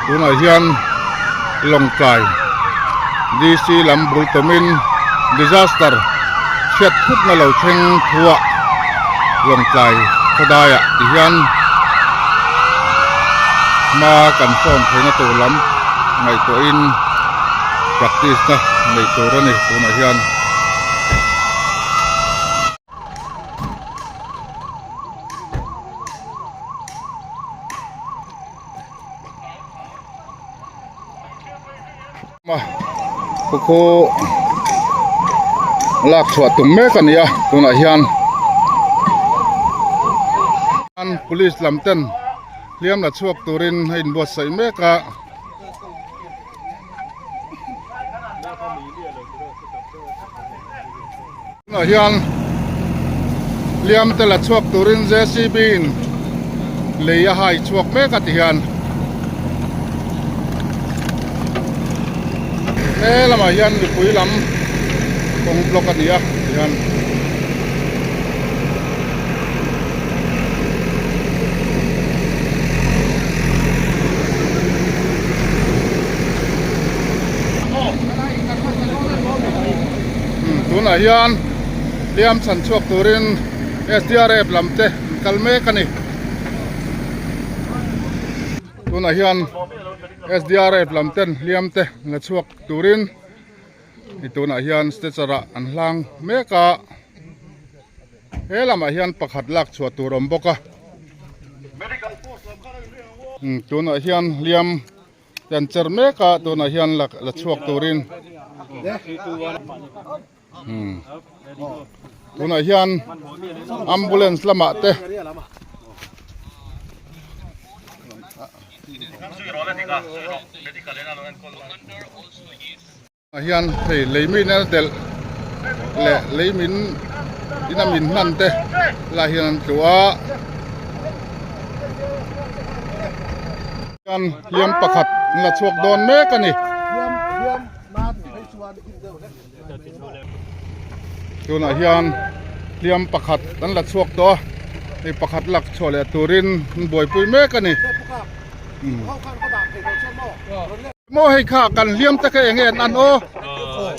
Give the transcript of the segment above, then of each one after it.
Tunah hian Lawngtlai DC lam bul tawmin disaster chhiat thutna lo thleng thuah Lawngtlai khawdaiah ti hian hma kan sawn theihna tur lam ngaihtuahin practice na neih tur a ni tunah hian. Khu lak chhuah tum mek a ni a tunah hian police lam ten hliam la chhuak turin a inbuatsaih mek a. Tunah hian hliam te la chhuak turin JCB in lei a hai chhuak mek a ti hian he lamah hian mipui lam kawng block a ni a ti hian. Tunah hian hliam chhan chhuak turin SDRF lam te an kal mek a ni. Tunah hian SDRF lam ten hliam te la chhuak turin hei tunah hian stretcher ah an hlang mek a. He lamah hian pakhat lak chhuah tur a awm bawk a. Tunah hian hliam te an cher mek a tunah hian la la chhuak turin tunah hian ambulance lamah te ah hian hei lei min a delh leh lei min in a min hman te lah hian an tlu a hian hliam pakhat an la chhuak dawn mek a ni. Tunah hian hliam pakhat an la chhuak tawh a hei pakhat lak chhuah leh turin an buaipui mek a ni. Maw hei kha kan hliam te kha eng nge an an aw.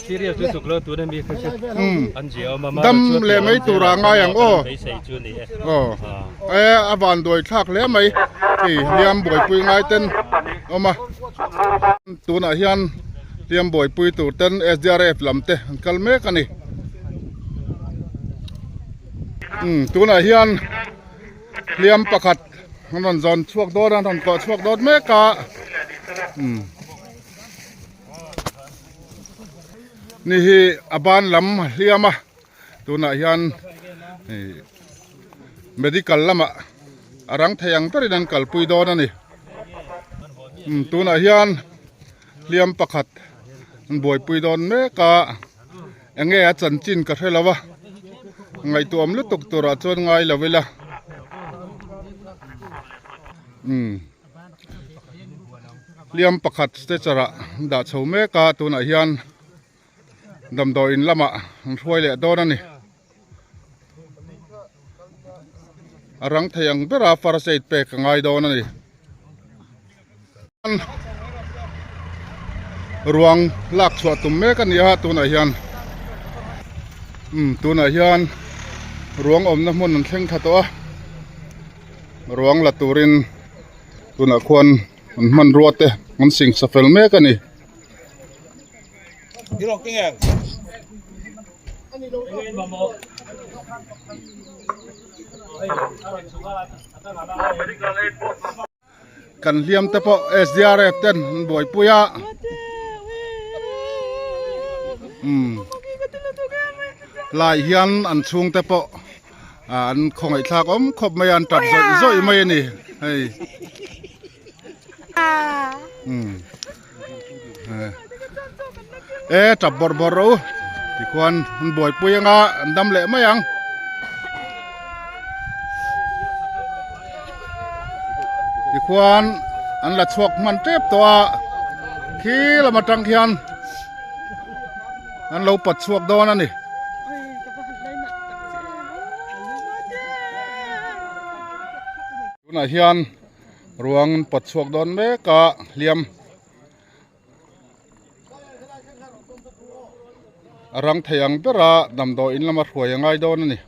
Serious lutuk lo tuna mi kha chu an zia awm a Dam leh mai tura ngai ang aw. Aw e a van duai thlak hle mai hei hliam buaipui ngai ten awm a. Tunah hian hliam buaipui tur ten SDRF lam te an kal mek a ni. Umm tunah hian hliam pakhat an rawn zawn chhuak dawn a an rawn kawh chhuak dawn mek a umm ni hi a ban lam a hliam a tunah hian ih medical lamah a rang thei ang berin an kalpui dawn a ni umm tunah hian hliam pakhat an buaipui dawn mek a eng nge a chanchin ka hre lo a ngaihtuah awm lutuk turah chuan ngai lo ila umm hliam pakhat stretcher ah an dah chho mek a tunah hian damdawiin lamah an hruai leh dawn a ni a rang thei ang bera first aid pek a ngai dawn a ni. Ruang lak chhuah tum mek a ni a tunah hian umm tunah hian ruang awmna hmun an thleng thla tawh a ruang la turin tunah khuan an hmanrua te an singsa fel mek a ni. Kan hliam te pawh SDRF ten an buaipui a umm lai hian an chhung te pawh an khawngaih thlak awm khawp mai a an tap zawih zawih mai a ni hei umm e tap bawrh bawrh rawh u tikhuan an buaipui anga an dam leh mai ang. Tikhuan an la chhuak hman tep tawh a khi lam atang khian an lo pat chhuak dawn a ni. Tunah hian. Ruang an pawt chhuak dawn mek a hliam a rang thei ang bera damdawi in lama hruai a ngai dawn a ni.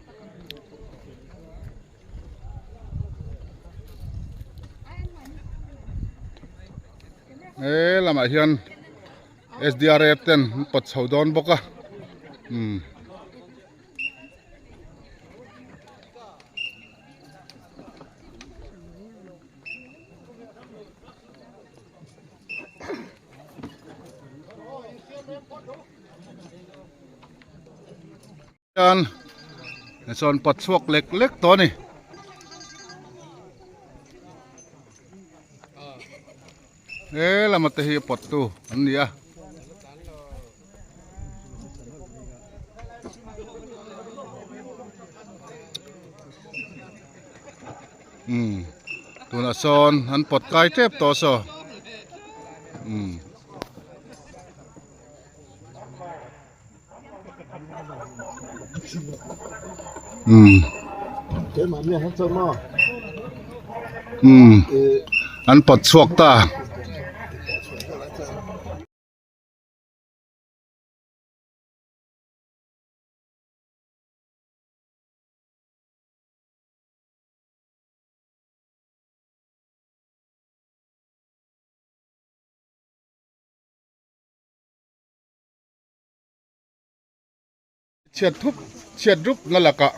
He lamah hian S_D_R_F ten an pawt chho dawn bawk a umm. Hian sawn pawt chhuak lek lek tawh a ni. He lama te hi a pawt tu an ni a. Umm tunah sawn an pawt kai tep tawh saw umm. Umm umm an pawt chhuak ta. Chhiat thup chhiat rup na lakah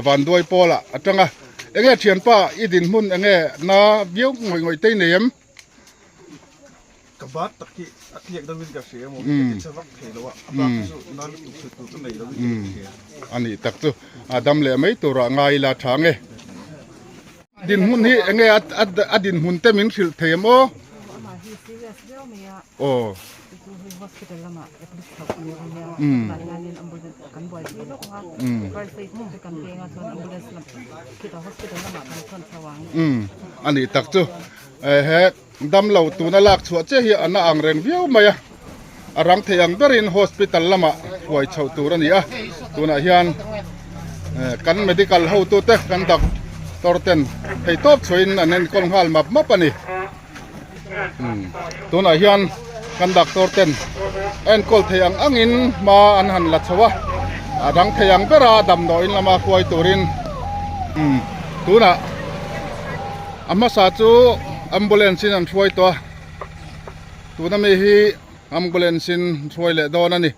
vanduai pawlah a tang a, enge thianpa i dinhmun enge na viau ngawih ngawih te i nei em? Ka bat tak hi a tliak deuh in ka hria emaw ka ti che vak thei lo a, a bak hi chu na lutuk hre tur ka nei lo in ka hria. A nih tak chu a dam leh mai turah ngai ila tha nge. Dinhmun hi enge a dinhmun te min hrilh thei em aw? Amah hi serious viau mai a. Aw. Chu hei hospital lamah admit chhoh a ni a nia. Tunah hianin ambulance kan buaipui lawk ang a. First aid te kan peng a chuan ambulance lam khitah hospital lamah kan thawn chho ang. Umm a nih tak chu. He damlo tuna lak chhuah chiah hi a na ang reng viau mai a. A rang thei ang berin hospital lamah hruai chhoh tur a ni a, tunah hian kan medical hotute kan doctor ten thei tawp chhuahin an enkawl nghal map map a ni. Tunah hian kan doctor ten enkawl thei ang angin hma an han la chho a, a rang thei ang bera damdawiin lama hruai turin tunah a hmasa chu ambulance in an hruai tawh a. Tuna mi hi ambulance in hruai leh dawn a ni.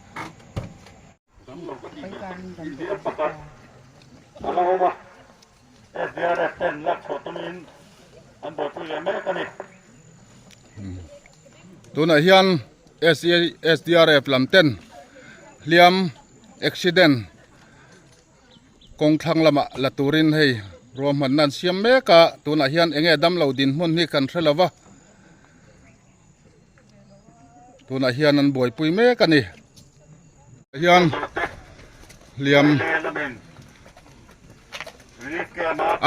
Tunah hian SDRF lam ten hliam accident Kawng thlang lamah la turin hei ruahmanna an siam mek a, tunah hian eng nge damlo dinhmun hi kan hre lo va, tunah hian an buaipui mek a ni. Hian hliam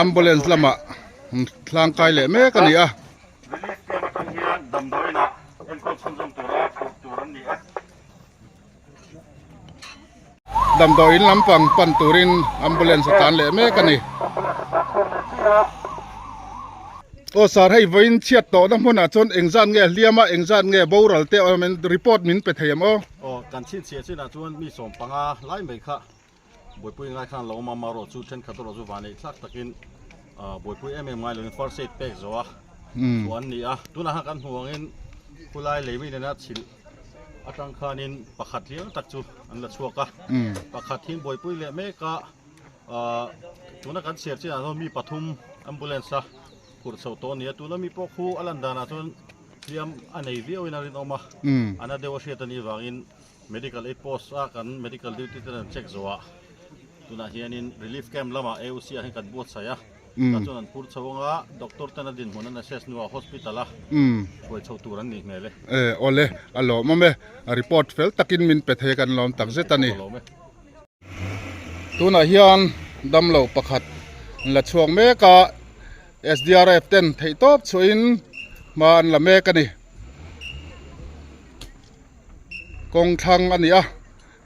ambulance lamah an thlangkai leh mek a ni a. Damdawiin lampang pan turin ambulance a tlan leh mek a ni. Aw sir hei vawiin chhiat tawhna hmunah chuan engzat nge hliam a engzat nge boral te awm in report min pe thei em aw? Aw kan chhinchhiah chinah chuan mi 15 lai mai kha buaipui ngai khan lo awm a amaherawh chu thenkhat erawh chu vanneih thlak takin buaipui em em ngai lovin first aid pek zawh a chhuah an ni a tunah khan kan hmuh angin khulai lei mi nena chhilh atang khanin pakhat hliam tak chu an la chhuak a pakhat hi buaipui leh mek a tuna kan chhiar chinah chuan mi pathum ambulance a phurh chho tawh a ni a tuna mi pawh khu a lan danah chuan hliam a nei viau in a rinawm a a na deuh a hriat a nih vangin Medical aid post a kan medical duty ten an check zawh ah tunah hianin relief camp lamah AOC ah hian kan buatsaih a tah chuan an phur chho anga doctor ten a dinhmun an assess hnuah hospital a hruai chho tur an nih hmel e. E awle a lawmawm e a report fel takin min pe thei kan lawm tak zet a ni. Tunah hian damlo pakhat an la chhuak mek a SDRF ten theihtawp chhuahin hma an la mek a ni. Kawng thlang a ni a,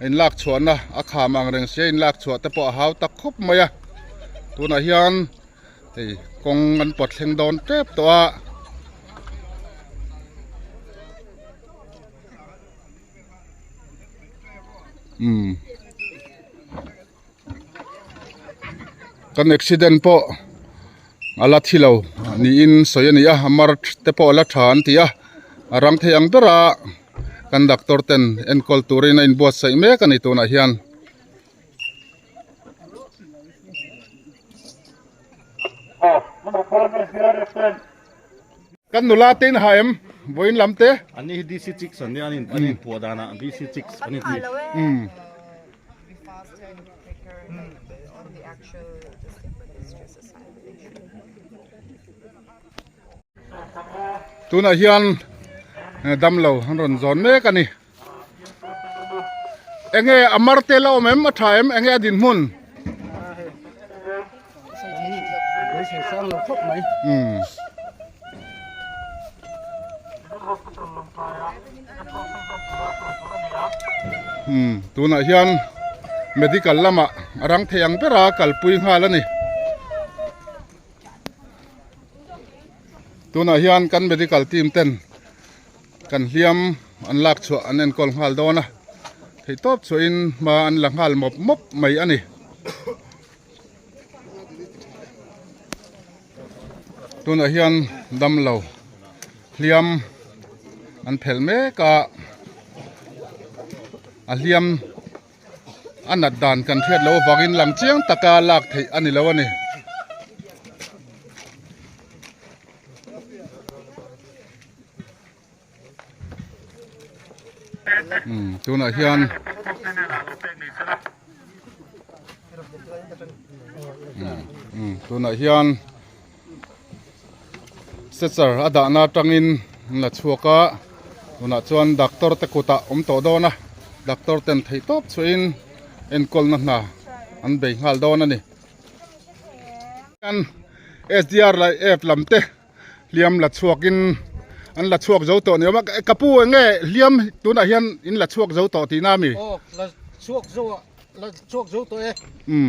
in lak chhuahna a kham ang reng sia in lak chhuah te pawh a hau tak khawp mai a, tunah hian hei kawng an pawt thleng dawn tep tawh a. Umm kan accident pawh a la thi lo niin sawi a ni a a mar te pawh a la tha an ti a a rang thei ang bera kan doctor ten enkawl turin a inbuatsaih mek a ni tunah hian. Kan nula te in ha em vawiin lam te. An ni hi DC chicks an nia an in an in phuah danah DC chicks an in ti. Tunah hian damlo an rawn zawn mek a ni. Enge a mar te la awm em a tha em enge a dinhmun? Umm tunah hian medical lamah a rang thei ang bera kalpui nghal a ni. Tunah hian kan medical team ten Kan hliam an lak chhuah an enkawl nghal dawn a, theihtawp chhuahin hma an la nghal mawp mawp mai a ni. Tunah hian damlo hliam an phelh mek a, a hliam a nat dan kan hriat loh avangin lang chiang taka lak theih a ni lo a ni. Tunah hian tunah hian stretcher a dahna atangin an la chhuak a tunah chuan doctor te kutah awm tawh dawn a doctor ten theih tawp chhuahin enkawlna hna an bei nghal dawn a ni. SDR leh F lam te hliam la chhuak in an la chhuak zo tawh ni awm a ka pu eng nge hliam tunah hian in la chhuak zo tawh tihna ami? Aw la chhuak zo a la chhuak zo tawh e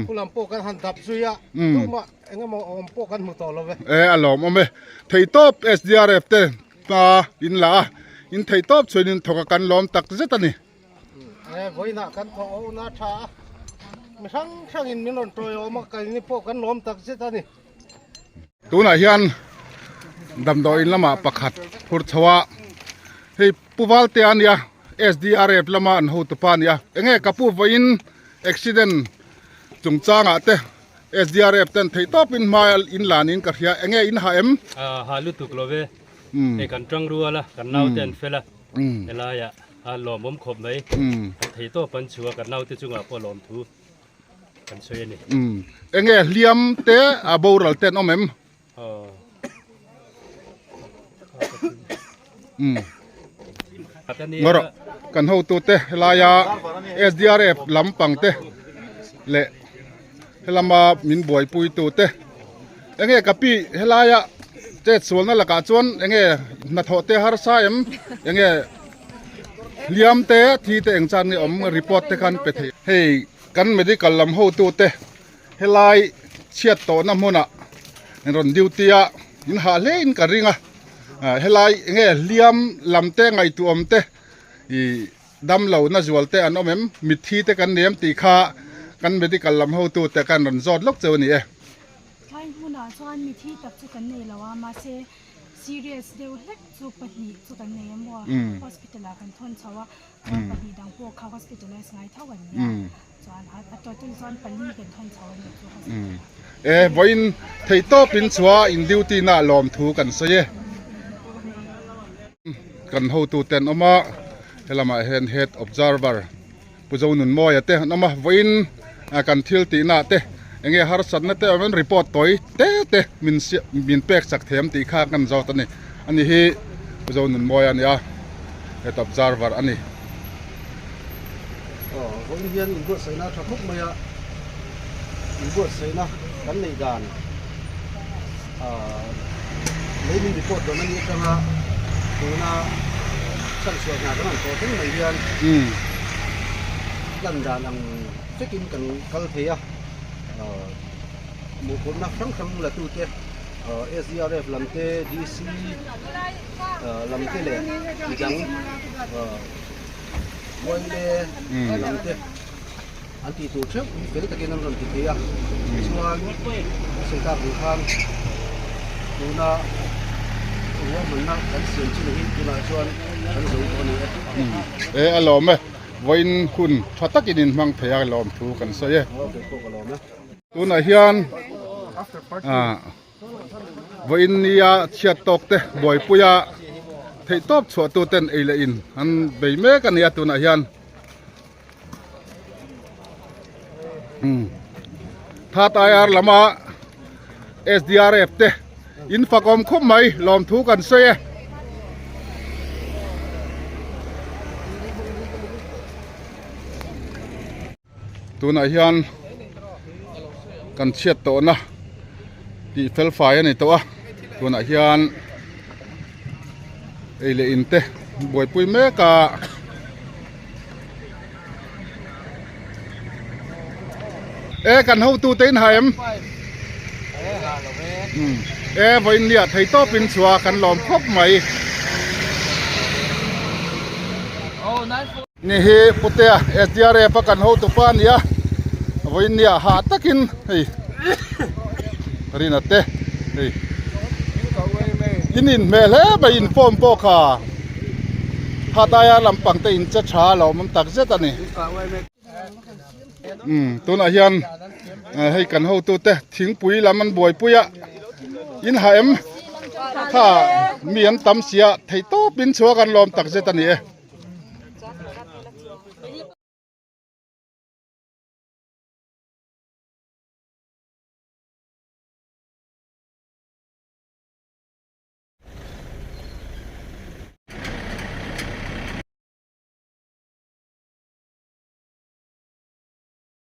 khu lam pawh kan han dap zui a tumah eng emaw awm pawh kan hmu tawh lo ve. E a lawm awm e theihtawp SDRF te hma in la a in theihtawp chuan in thawk a kan lawm tak zet a ni. E vawiinah kan thawh ho na tha a mi hrang hrangin min rawn tawiawm a keini pawh kan lawm tak zet a ni. Tunah hian damdawiin lamah pakhat phur chho a hei Pu Valtea a nia SDRF lama an hotupa a nia enge ka pu vawiin accident chungchangah te SDRF ten theih tawpin hma in lan in ka hria enge in ha em? Ha lutuk lo ve hei kan tang rual a kan naute an fel a helaiah A lawmawm khawp mai. Kan thei tawp an chhuah kan naute chungah pawh lawmthu kan sawi a ni. Enge hliam te a boral te an awm em? Ngawrh kan hotute helaia SDRF lampang te leh helama min buaipui tute enge ka pi helaia chet sualna lakah chuan enge hnathawh te harsa em enge hliam te thi te eng chan nge awm report te khan pe thei hei kan medical lam hotu te helai chhiat tawhna hmunah an rawn duty a in hah hle in ka ring a helai enge hliam lam te ngaihtuah awm te ih Damlo na zual te an awm em? Mitthi te kan nei em tih kha kan medical lam hotu te khan rawn zawt lawk cheu a ni e. Tlai hmunah chuan mitthi tak chu kan nei lo a, mahse serious deuh hlek chu pahnih chu kan nei em aw, hospital ah kan thawn chho a, chuan pahnih dang pawh kha hospitalize ngai tho an nia, chuan a total chuan pali kan thawn chho a nih chu hospital ah. E, vawiin theihtawpin chua in duty na lawmthu kan sawi e. Kan hotute an awm a, helamah hian head observer Pu Zonunmawia te an awm a, vawiin kan thil tihna te enge harsatna te awm in report tawi te te min min pek chak thei ang tih kha kan zawt a ni, ani hi Pu Zonunmawia a ni a, head observer a ni. Aw vawiin hian inbuatsaihna a tha khawp mai a, inbuatsaihna kan neih dan ah lei min report dawn a nih atanga tuna chhanchhuah hna kan han tawh thleng mai hian lan dan ang vekin kan kal thei a, ah mawhphurhna hrang hrang la tute ah SDRF lam te DC ah lam te leh midang ah. Uaile lam te. An tih tur theuh hi fel takin an rawn ti thei a, tichuan a sawi tak ang khan tuna ruahmanna kan siam chin hi tunah chuan kan zo tawh a ni e. E a lawm e, vawiin hun tha takin in hmang thei a lawm thu kan sawi e. Tunah hian ah vawiin nia chhiat tawk te buaipuia theihtawp chhuah tu ten ei leh in an bei mek a nia tunah hian. That IR lama SDRF te in fakawm khawp mai lawmthu kan sawi e. Tunah hian kan chhiat tawhna tih fel fai a ni tawh a tunah hian ei leh in te buaipui mek a. E kan hotu te in ha em? E vawiin nia thei tawp in chhuah kan lawm khawp mai. Ni hi Putea SDRF a kan hotu pa a nia vawiin nia hah takin hei Rina te hei in inhmeh hle mai in form pawh kha. Hataia lampang te in che tha a lo awm tak zet a ni. Umm tunah hian hei kan hotu te thingpui lam an buaipui a in ha em kha mi an tam sia theihtawp in chhuak an lawm tak zet a ni e.